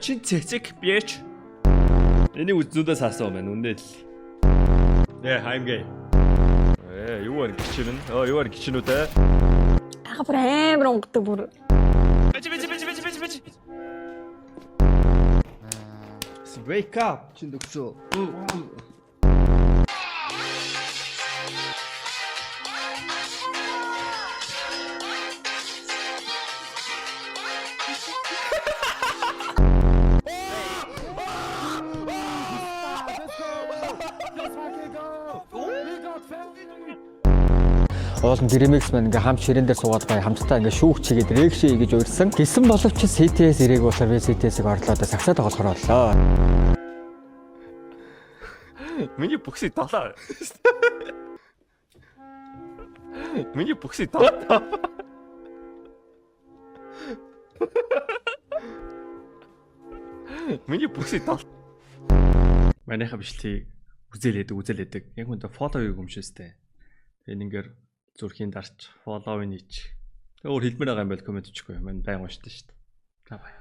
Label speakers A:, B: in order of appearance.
A: Чин цэцэг bitch. Энийг үзнүүдээс асуу man үнэ л. Yeah, I'm gay. Юу вэ гिचэн? Оо, юу вэ гिचэнүүд ээ?
B: Ага бүр амар унгадаг бүр.
A: Бич бич бич бич бич бич. Wake up чин дөгсөө.
C: Уулын Dreamix маань ингээ хамт ширээн дээр суугаад бай хамтдаа ингээ шүүх чигээд рекши гэж урьсан. Гэсэн боловч CTS ирээг болохоор би CTS-ийг орлоо да сагсаа тоглохоор боллоо.
A: Миний бүксийг долоо. Миний бүксийг долоо. Миний бүксийг долоо. Манайха бичлэгийг үзээлээдэг, үзээлээдэг. Яг үнэ follow хийх юм шээстэй. Тэгээ ингээр зүрхийн дарч follow-ыг хийчих. Тэгээ өөр хэлмээр байгаа юм байл комент бичихгүй. Мань байн уншдаг шүү дээ. За бай.